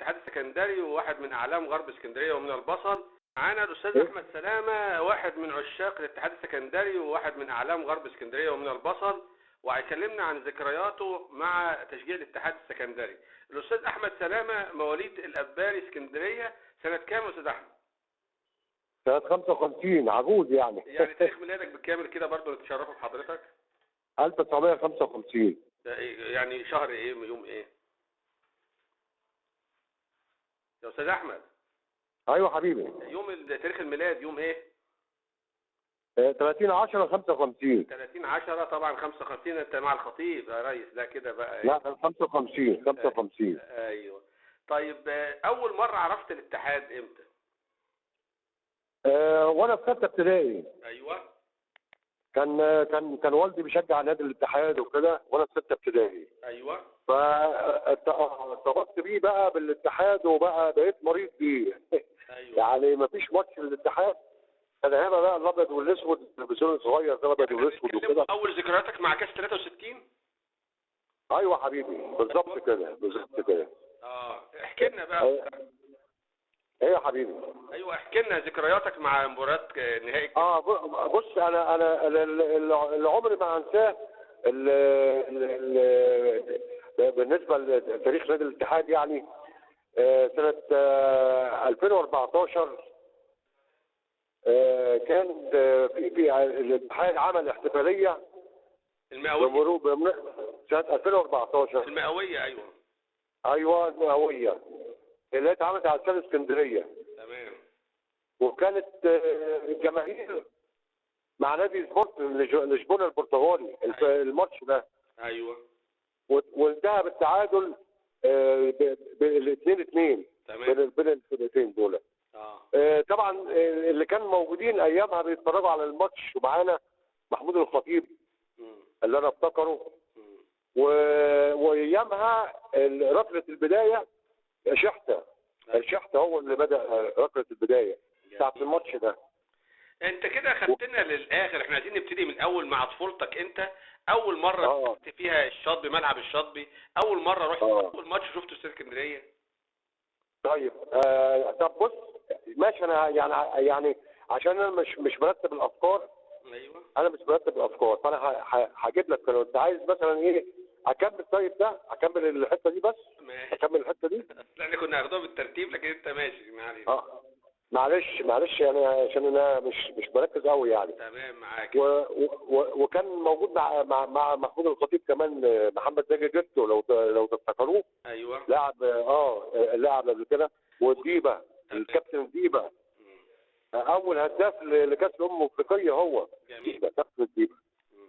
الاتحاد السكندري وواحد من اعلام غرب اسكندرية ومن البصل. معانا الاستاذ احمد سلامه، واحد من عشاق الاتحاد السكندري وواحد من اعلام غرب اسكندرية ومن البصل، وهيكلمنا عن ذكرياته مع تشجيع الاتحاد السكندري. الاستاذ احمد سلامه مواليد الاباري اسكندرية، سنة كام يا استاذ احمد؟ سنة 55، عجوز يعني. يعني تاريخ ميلادك بالكامل كده برضه نتشرفوا بحضرتك. 1955. ده إيه يعني شهر ايه يوم ايه؟ يا استاذ احمد. ايوه حبيبي. يوم تاريخ الميلاد يوم ايه؟ 30/10/55. 30/10 طبعا 55. انت مع الخطيب يا ريس، لا كده بقى إيه؟ لا 55 55. ايوه. طيب اول مرة عرفت الاتحاد امتى؟ وانا في ستة ابتدائي. ايوه. كان والدي بيشجع نادي الاتحاد وكده وانا في ستة ابتدائي. ايوه. فارتبطت بيه بقى بالاتحاد وبقى بقيت مريض بيه. ايوه. يعني مفيش ماتش للاتحاد كان هنا بقى الابيض والاسود، التلفزيون الصغير ده الابيض والاسود وكده. اول ذكرياتك مع كاس 63؟ ايوه حبيبي بالظبط كده بالظبط كده. احكي لنا بقى. ايه يا حبيبي؟ ايوه احكي لنا ذكرياتك مع مباراة نهائي. بص انا اللي عمري ما انساه بالنسبة لتاريخ نادي الاتحاد يعني سنة 2014 كان في الاتحاد عمل احتفالية المئويه سنة 2014 المئويه. ايوه ايوه المئويه اللي اتعملت على استاد اسكندرية. تمام. وكانت الجماهير مع نادي سبورت لشبونه البرتغالي الماتش ده. ايوه. وانتهى بالتعادل بال 2-2. تمام. بين الفرقتين دول. طبعا اللي كانوا موجودين ايامها بيتفرجوا على الماتش ومعانا محمود الخطيب اللي انا افتكره. وايامها ركلة البداية شحته. الشحته هو اللي بدأ ركلة البداية بتاعت الماتش ده. انت كده خدتنا للاخر، احنا عايزين نبتدي من الاول مع طفولتك انت. اول مرة رحت فيها الشاطبي، ملعب الشاطبي، اول مرة رحت اول ماتش شفته في اسكندرية. طيب طب بص ماشي، انا يعني عشان انا مش مرتب الافكار. ايوه انا مش مرتب الافكار، فانا هجيب لك لو انت عايز مثلا ايه اكمل. طيب ده اكمل الحتة دي بس. ماشي. اكمل الحتة دي. اصل احنا كنا هناخدها بالترتيب لكن انت ماشي ما علينا. معلش يعني عشان انا مش بركز قوي يعني. تمام معاك. وكان موجود مع محمود الخطيب كمان محمد ناجي جدو لو تفتكروه. ايوه. لاعب لاعب قبل كده، وديبه الكابتن ديبه اول هداف لكاس الامم الافريقية هو. جميل. كابتن ديبه.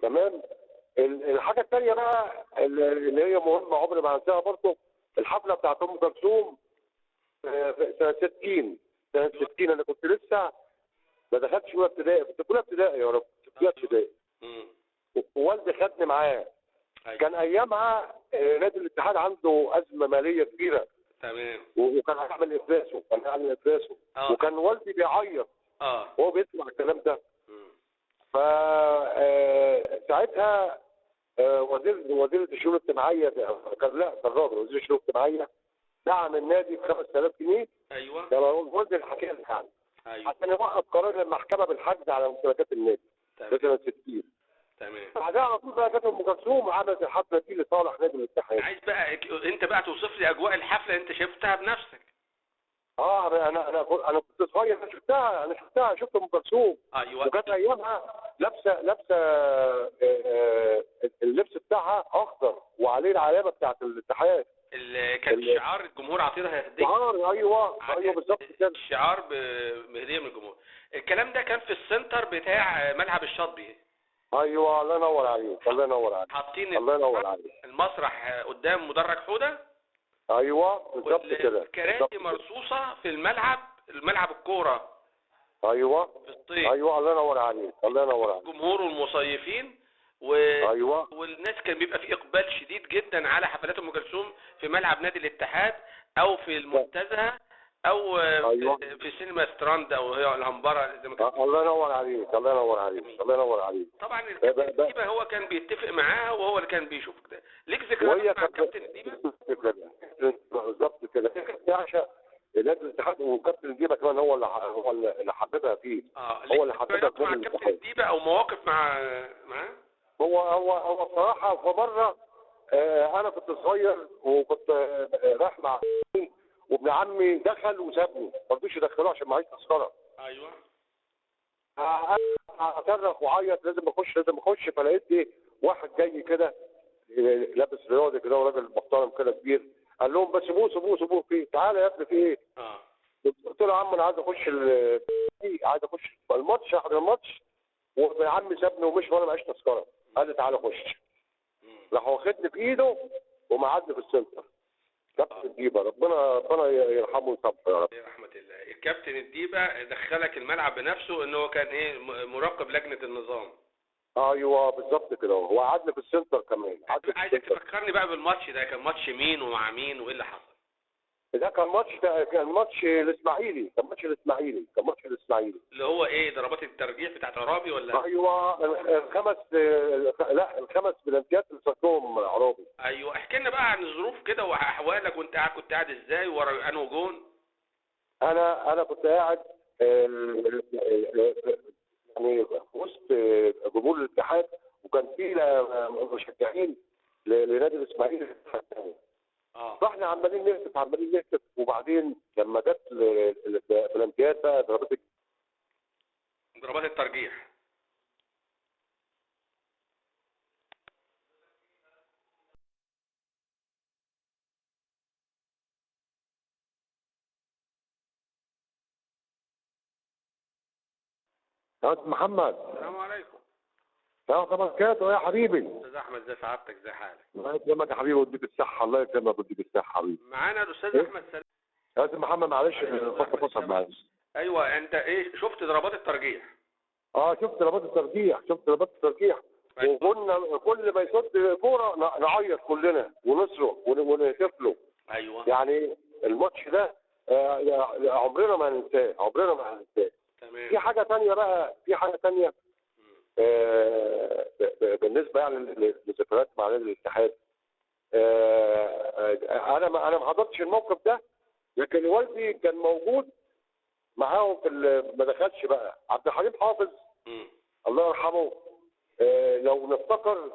تمام. الحاجة الثانية بقى اللي هي مهمة عمري ما هنساها برضه، الحفلة بتاعت ام كلثوم سنة 60. سنة 60 انا كنت لسه ما دخلتش اولى ابتدائي، كنت اولى ابتدائي يا رب، كنت اولى ابتدائي. ووالدي خدني معاه. كان ايامها نادي الاتحاد عنده ازمة ماليه كبيرة. تمام. وكان هيعمل افلاسه، كان هيعمل افلاسه. وكان والدي بيعيط وهو بيسمع الكلام ده. ف ساعتها وزير الشؤون الاجتماعية كان، لا كان راجل وزير الشؤون الاجتماعية دعم النادي ب 5000 جنيه. ايوه. ده وزير الحكاية يعني. ايوه. عشان يوقف قرار المحكمة بالحجز على ممتلكات النادي. تمام. سنة 60. تمام. بعدها على طول بقى جت ام كلثوم وعملت الحفلة دي لصالح نادي الاتحاد. عايز بقى انت بقى توصف لي اجواء الحفلة انت شفتها بنفسك. انا كنت صغير، انا شفتها شفت ام كلثوم. ايوه. وكانت ايامها لابسه اللبس بتاعها اخضر وعليه العلامة بتاعت الاتحاد. كان شعار الجمهور عطيها هديه. شعار. ايوه ايوه بالظبط كده، الشعار بهديه من الجمهور. الكلام ده كان في السنتر بتاع ملعب الشاطبي. ايوه الله ينور عليك، الله ينور عليك. حاطين الله ينور عليك المسرح قدام مدرج حوده. ايوه بالظبط كده. الكراسي مرصوصه في الملعب، الملعب الكورة. ايوه في الصيف. ايوه الله ينور عليك، الله ينور عليك. الجمهور والمصيفين ايوه. والناس كان بيبقى في اقبال شديد جدا على حفلات ام كلثوم في ملعب نادي الاتحاد او في المنتزه او أيوة. في سينما ستراند او هي الهمبره زي ما كان. الله ينور عليك، الله ينور عليك، الله ينور عليك. طبعا الكابتن ديبا هو كان بيتفق معاها وهو اللي كان بيشوف ده. ليك ذكريات مع الكابتن ديبا؟ كابتن بالظبط كده، هي كانت بتعشق نادي الاتحاد، وكابتن ديبه كمان هو اللي حببها فيه. هو اللي حببها في مع كابتن ديبه او مواقف معاه. هو بصراحة في مرة انا كنت صغير وكنت رايح مع عمي، وابن عمي دخل وسابني، ما رضوش يدخلوه عشان معيش تذكره. ايوه. انا اصرخ وعيط لازم اخش لازم اخش، فلقيت ايه واحد جاي كده لابس رياضي كده وراجل محترم كده كبير، قال لهم بس سيبوه سيبوه سيبوه، فيه تعالى يا ابني في ايه؟ قلت له يا عم انا عايز اخش عايز اخش الماتش، احضر الماتش، وابن عمي سابني ومشي وانا معيش تذكره. قال لي تعالى خش. راح واخدني في ايده ومقعدني في السنتر. كابتن الديبه ربنا يرحمه ويصبره يا رب. رحمة الله. الكابتن الديبه دخلك الملعب بنفسه، ان هو كان ايه مراقب لجنة النظام. ايوه بالظبط كده، هو قعدني في السنتر كمان. عايزك تفكرني بقى بالماتش ده، كان ماتش مين ومع مين وايه اللي حصل؟ ده كان ماتش، كان ماتش الاسماعيلي، كان ماتش الاسماعيلي، كان ماتش الاسماعيلي اللي هو ايه ضربات الترجيح بتاعت عرابي ولا؟ ايوه الخمس، لا الخمس بلانتيات اللي صدهم عرابي. ايوه احكي لنا بقى عن الظروف كده واحوالك، وانت قاعد كنت قاعد ازاي ورا انه جون؟ انا كنت قاعد يعني في وسط جمهور الاتحاد، وكان في مشجعين لنادي الاسماعيلي. فاحنا عمالين نهتف عمالين نهتف، وبعدين لما جت البلانتيات بقى ضربات الترجيح. يا محمد السلام عليكم. يا بركاته يا حبيبي. استاذ احمد ازي سعادتك، ازي حالك؟ الله يكرمك يا حبيبي ويديك الصحة. الله يكرمك ويديك الصحة حبيبي. معانا الاستاذ احمد سلام. يا استاذ محمد معلش الخط فصل معلش. ايوه انت ايه شفت ضربات الترجيح؟ شفت ضربات الترجيح، شفت ضربات الترجيح. وكنا كل ما يصد كورة نعيط كلنا ونصرخ ونهتف له. ايوه يعني الماتش ده عمرنا ما هننساه، عمرنا ما هننساه. تمام. في حاجة ثانية بقى، في حاجة ثانية بالنسبة يعني للذكريات مع نادي الاتحاد. انا ما حضرتش الموقف ده، لكن والدي كان موجود معاهم في ما دخلش بقى عبد الحليم حافظ الله يرحمه. لو نفتكر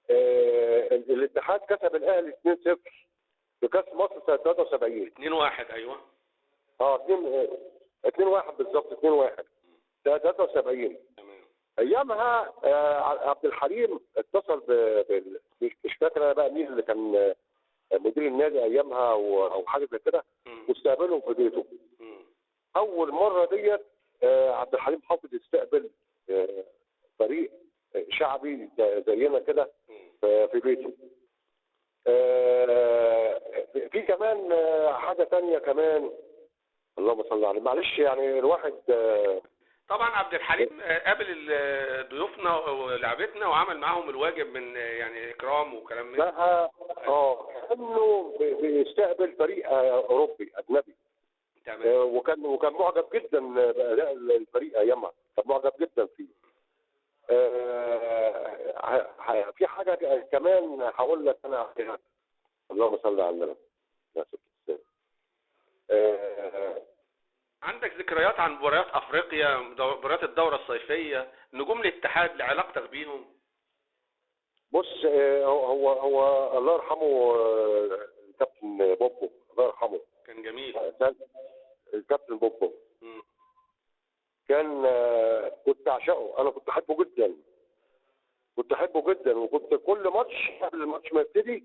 الاتحاد كسب الاهلي 2-0 في كاس مصر سنة 73. 2-1. ايوه 2-1 بالظبط، 2-1 سنة 73. تمام. ايامها عبد الحليم اتصل مش فاكر انا بقى مين اللي كان مدير النادي ايامها او حاجة زي كده، واستقبلهم في بيته. اول مرة ديت عبد الحليم حافظ يستقبل فريق شعبي زينا كده في بيته. في كمان حاجة ثانية كمان، اللهم صل على، معلش يعني الواحد طبعا عبد الحليم قابل ضيوفنا ولعبتنا وعمل معاهم الواجب من يعني اكرام وكلام من ده. انه بيستقبل فريق اوروبي اجنبي. تمام. وكان معجب جدا باداء الفريق ايامها، كان معجب جدا فيه. في حاجة كمان هقول لك انا عليها، اللهم صل على النبي. عندك ذكريات عن مباريات افريقيا، مباريات الدورة الصيفية، نجوم الاتحاد لعلاقتك بيهم؟ بص، هو الله يرحمه الكابتن بوبو، الله يرحمه كان جميل. الكابتن بوبو كان كنت اعشقه، انا كنت احبه جدا، كنت احبه جدا، وكنت كل ماتش قبل الماتش ما يبتدي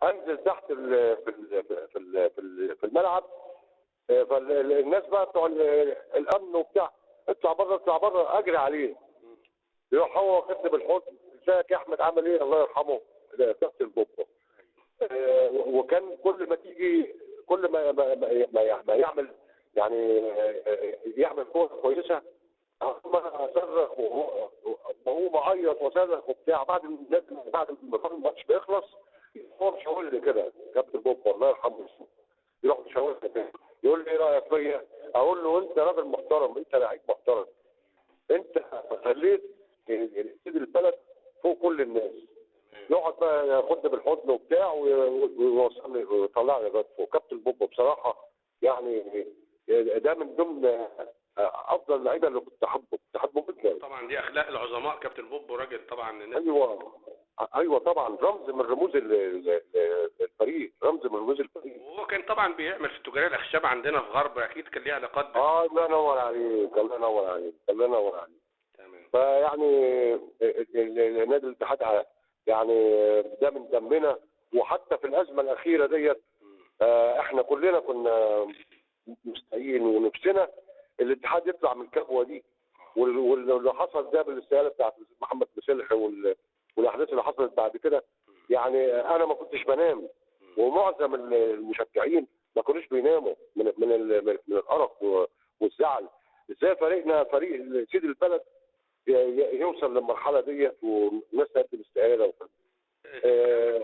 انزل تحت في الملعب، فالناس بقى بتوع الامن وبتاع اطلع بره اطلع بره، اجري عليه، يروح هو واخدني بالحضن، ازيك يا احمد عامل ايه؟ الله يرحمه كابتن بوبو. وكان كل ما تيجي، كل ما ما يعمل يعني يعمل كورة كويسة، اصرخ وهو معيط وصرخ وبتاع. بعد ما الماتش بيخلص هو مش هيقول لي كده كابتن بوبو الله يرحمه، يروح مش هيقول لي كده، يقول لي ايه رايك فيا؟ اقول له انت راجل محترم، انت لعيب محترم، انت خليت سيد البلد فوق كل الناس. يقعد بقى ياخدني بالحضن وبتاع ويوصلني ويطلعني لغاية فوق. كابتن بوبو بصراحة يعني ده من ضمن افضل اللعيبة اللي كنت احبه جدا. طبعا دي اخلاق العظماء كابتن بوبو، راجل طبعا. ايوه طبعا، رمز من رموز الفريق، رمز من رموز الفريق. وهو كان طبعا بيعمل في التجارية الاخشاب عندنا في غرب، اكيد كان ليه علاقات. الله ينور عليك، الله ينور عليك، الله ينور عليك. تمام. فيعني نادي الاتحاد يعني ده من دمنا، وحتى في الازمة الاخيرة ديت احنا كلنا كنا مستعين ونفسنا الاتحاد يطلع من الكبوه دي، واللي حصل ده بالاستقاله بتاعت محمد مسلح والاحداث اللي حصلت بعد كده. يعني انا ما كنتش بنام، ومعظم المشجعين ما كانوش بيناموا من من من الارق والزعل. ازاي فريقنا، فريق سيد البلد، يوصل للمرحلة ديت والناس تقدم استقالة وكده.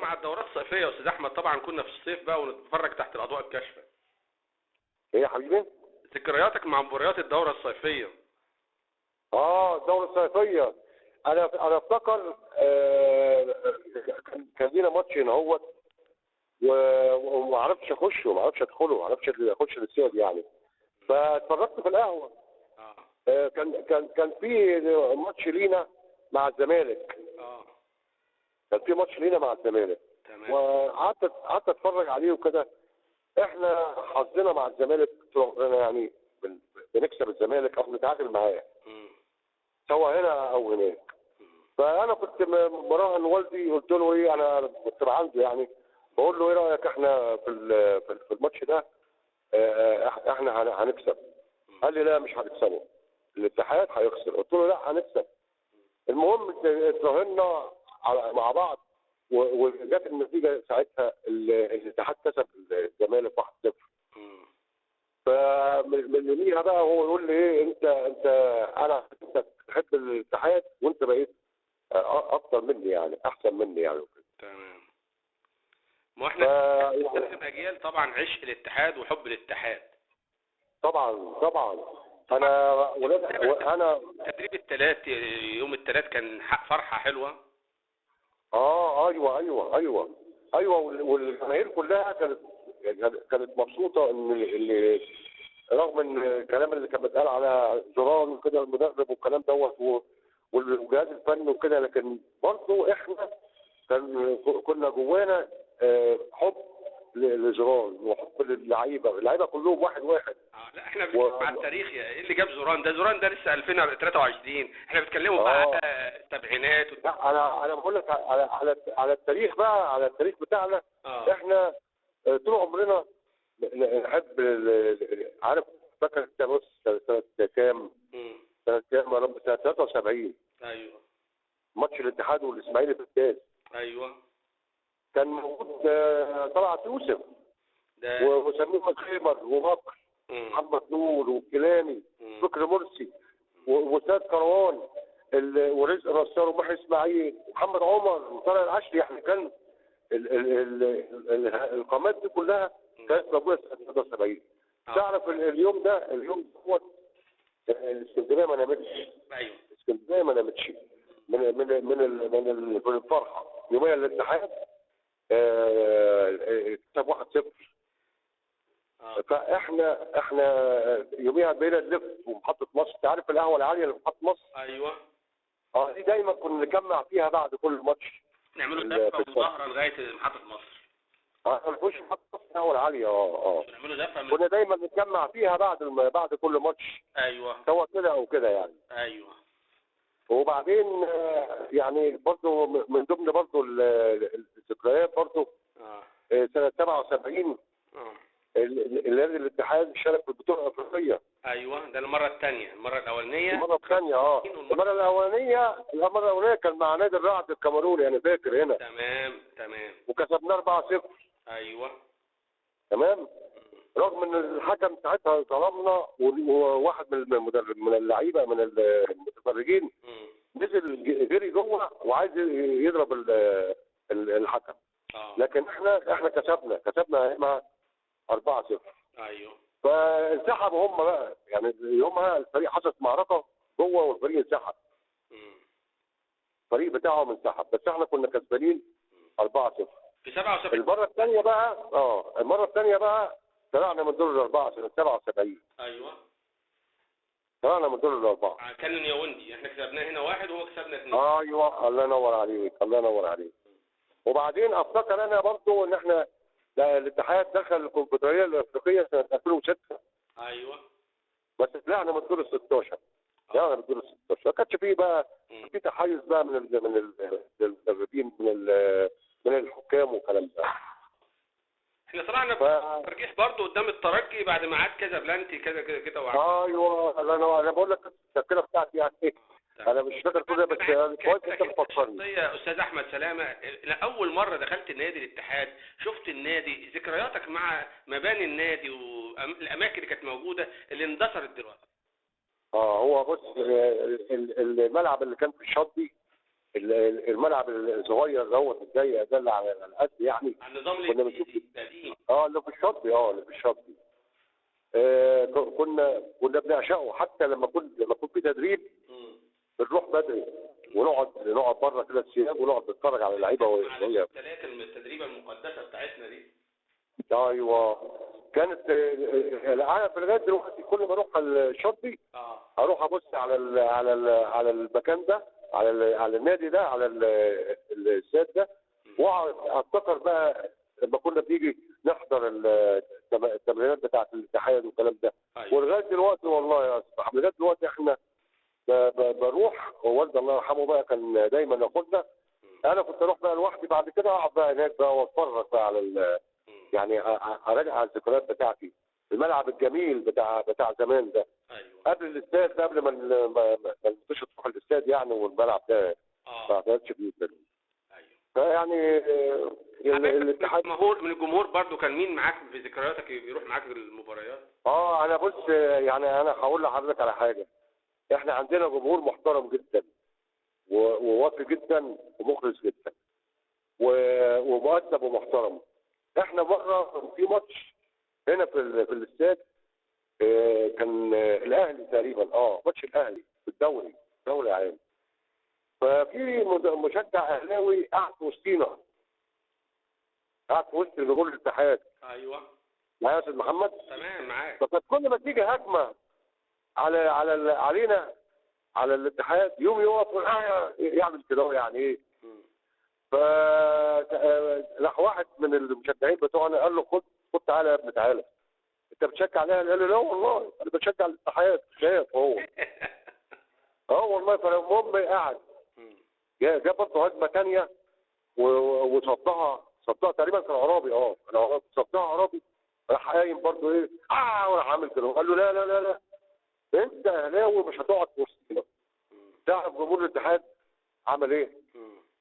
مع الدورات الصيفية يا استاذ احمد، طبعا كنا في الصيف بقى ونتفرج تحت الاضواء الكاشفة. ايه يا حبيبي؟ ذكرياتك مع مباريات الدورة الصيفية. الدورة الصيفية، انا افتكر كان لينا ماتش هنا اهوت، وما عرفتش اخشه، ما عرفتش ادخله، ما عرفتش اخش الاستاد يعني، فاتفرجت في القهوة. كان في ماتش لينا مع الزمالك. كان في ماتش لينا مع الزمالك. تمام. وقعدت اتفرج عليه وكده. احنا حظنا مع الزمالك طول عمرنا يعني بنكسب الزمالك او بنتعادل معاه، سواء هنا او هناك. فانا كنت مراهن والدي، قلت له ايه، انا كنت عنده يعني، بقول له ايه رايك احنا في الماتش ده احنا هنكسب. قال لي لا مش هنكسبه، الاتحاد هيخسر. قلت له لا هنكسب. المهم اتراهنا مع بعض، وجت النتيجة ساعتها الاتحاد كسب الزمالك 1-0. فمن يوميها بقى هو يقول لي ايه، انت انا انت بتحب الاتحاد وانت بقيت اكتر مني يعني، احسن مني يعني. تمام. ما احنا اجيال طبعا عشق الاتحاد وحب الاتحاد. طبعا طبعا. انا ولاد انا تدريب الثلاث، يوم الثلاث كان فرحه حلوة. ايوه ايوه ايوه ايوه، والجماهير كلها كانت مبسوطة ان اللي رغم ان الكلام اللي كان بيتقال على زوران وكده المدرب والكلام دوت والجهاز الفني وكده، لكن برضه احنا كنا جوانا حب لزوران وحب للعيبة، اللعيبة كلهم واحد واحد. لا احنا بنتكلم على التاريخ، ايه اللي جاب زوران ده؟ زوران ده لسه 2023، احنا بنتكلموا بقى السبعينات لا انا بقول لك على على التاريخ بقى، على التاريخ بتاعنا. احنا طول عمرنا نحب، عارف فاكر انت، بص سنة كام؟ سنة كام يا رب؟ سنة 73. ايوه. ماتش الاتحاد والاسماعيلي في الكاس. ايوه. كان موجود طلعت يوسف وسمير خيبر وبكر محمد نور والكيلاني فكري مرسي وسيد كروان ورزق نصار ومحي اسماعيل ومحمد عمر وطارق العشري. يعني كان القامات دي كلها كانت موجودة سنة 73. تعرف اليوم ده، اليوم دوت الاسكندرية ما نامتش. ايوه الاسكندرية ما نامتش من من من من الفرحة. يوميا الاتحاد كسب 1-0. فاحنا يوميها بقينا نلف ومحطه مصر، انت عارف القهوة العالية اللي في محطة مصر؟ ايوه. دي دايما كنا نجمع فيها بعد كل ماتش، نعملوا زفه ومظاهره لغاية محطة مصر. نخش محطة مصر القهوة العالية. نعملوا زفه كنا دايما نتجمع فيها بعد كل ماتش. ايوه، سواء كده او كده يعني. ايوه. وبعدين يعني برضه من ضمن برضه الذكريات برضه سنة 77 النادي الاتحاد شارك في البطولة الافريقية. ايوه، ده المرة الثانية، المرة الاولانية. المرة الثانية المرة الاولانية كان مع نادي الرعد الكاميروني، انا فاكر هنا. تمام تمام. وكسبنا 4-0. ايوه تمام. رغم ان الحكم ساعتها ظلمنا، وواحد من المدرب من اللعيبة من المتفرجين نزل جري جوه وعايز يضرب الحكم. لكن احنا كسبنا مع 4-0. ايوه. فانسحبوا هم بقى، يعني يومها الفريق حصلت معركة جوه والفريق انسحب. الفريق بتاعهم انسحب، بس احنا كنا كسبانين 4-0 في 77. المرة الثانية بقى المرة الثانية بقى طلعنا من دور الاربعة سنة 77. ايوه طلعنا من دور الاربعة. كان ياوندي، احنا كسبناه هنا 1 وهو كسبنا 2. ايوه الله ينور عليك، الله ينور عليك. وبعدين افتكر انا برضو ان احنا الاتحاد دخل الكونفدراليه الافريقية سنة 2006. ايوه بس طلعنا من دور ال 16. طلعنا من دور ال 16، ما كانش فيه بقى في تحيز بقى من المدربين من الحكام والكلام ده. احنا طلعنا ترجيح برضه قدام الترجي بعد ما عاد كذا بلانتي كذا كده كده. ايوه انا بقول لك التذكرة بتاعتي يعني انا مش فاكر كل ده، بس كويس انت بتفكرني. يا استاذ احمد سلامه، اول مرة دخلت النادي الاتحاد شفت النادي، ذكرياتك مع مباني النادي والاماكن اللي كانت موجودة اللي اندثرت دلوقتي. هو بص، الملعب اللي كان في الشاطئ، الملعب الصغير دوت الضيق ده اللي على القد يعني، على النظام القديم. اللي في الشاطئ، اللي في الشاطئ. كنا بنعشقه، حتى لما يكون في تدريب بنروح بدري ونقعد بره كده الثياب ونقعد نتفرج على اللعيبة وهي ثلاثة التدريبه المقدسة بتاعتنا دي. ايوه كانت انا في لغاية دلوقتي كل ما اروح الشاطئ اروح ابص على ال على ال على المكان ده، على النادي ده، على الاستاد ده، واقعد افتكر بقى لما كنا بنيجي نحضر التمرينات بتاعه الاتحاد والكلام ده. أيوة. ولغاية دلوقتي والله يا استاذ، لغاية دلوقتي احنا بروح، ووالدي الله يرحمه بقى كان دايما ياخدنا، انا كنت اروح بقى لوحدي بعد كده، اقعد بقى هناك بقى واتفرج بقى على يعني اراجع على الذكريات بتاعتي، الملعب الجميل بتاع زمان ده. ايوه قبل الاستاد، قبل ما الماتش تروح الاستاد يعني، والملعب ده ما اعتقدش فيه. ايوه فيعني الاتحاد من الجمهور برضو كان مين معاك في ذكرياتك بيروح معاك المباريات؟ انا بص يعني انا هقول لحضرتك على حاجة، احنا عندنا جمهور محترم جدا ووافي جدا ومخلص جدا ومؤدب ومحترم. احنا مرة في ماتش هنا في الاستاد، كان الاهلي تقريبا، ماتش الاهلي في الدوري، دوري عام. ففي مشجع اهلاوي قعد في وسطينا، قعد في وسط جمهور الاتحاد. ايوه معايا يا استاذ محمد؟ تمام معاك. فكانت كل ما تيجي هجمة على على علينا على الاتحاد يوم يقف يعمل كده يعني ايه. ف راح واحد من المشجعين بتوعنا قال له خد تعالى يا ابني، تعالى انت بتشجع الاهلي؟ قال له لا والله انا بشجع الاتحاد. شايف هو والله. فالمهم قعد جا برضه هجمة ثانية وصدها، صدها تقريبا كان عرابي، صدها عرابي، راح قايم برضه ايه وراح عامل كده، قال له لا لا لا لا انت اهلاوي مش هتقعد في وسطنا. تعرف جمهور الاتحاد عمل ايه؟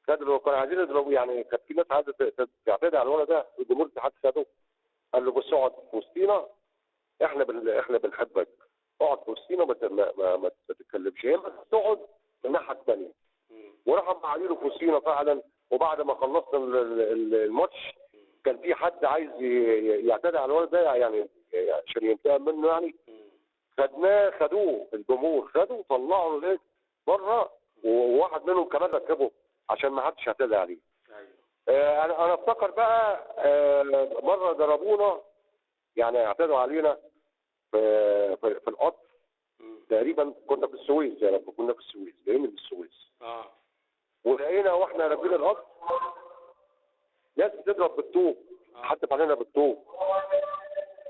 خدوا، كانوا عايزين يضربوا يعني، كانت في ناس عايزه تعتدي على الولد ده، الجمهور الاتحاد خده قال له بص اقعد في وسطينا، احنا بنحبك، اقعد في وسطينا ما تتكلمش، يا اما تقعد من الناحية الثانية. وراحوا قاعدينه في وسطينا فعلا. وبعد ما خلصنا الماتش كان في حد عايز يعتدي على الولد ده يعني عشان ينتقم منه يعني، خدوه الجمهور، خدوه وطلعوا له بره، وواحد منهم كمان ركبه عشان ما حدش يعتدي عليه. ايوه انا افتكر بقى مرة ضربونا يعني، اعتدوا علينا في القطر تقريبا، كنا في السويس يا رب، كنا في السويس جايين من السويس. ولقينا واحنا راكبين القطر ناس بتضرب بالطوب، حتى علينا بالطوب،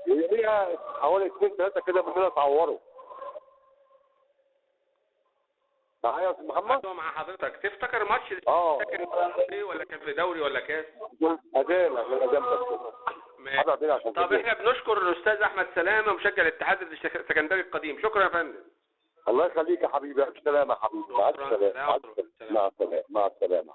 ويوميها حوالي 2 3 كده مننا اتعوروا. معايا يا استاذ محمد؟ مع حضرتك. تفتكر ماتش ايه ولا كان في دوري ولا كاس؟ اذان، عشان الاذان بس. طب احنا بنشكر الاستاذ احمد سلامه مشجع الاتحاد السكندري القديم، شكرا يا فندم. الله يخليك يا حبيبي، الف سلامه يا حبيبي، مع السلامة، مع السلامة، مع السلامة.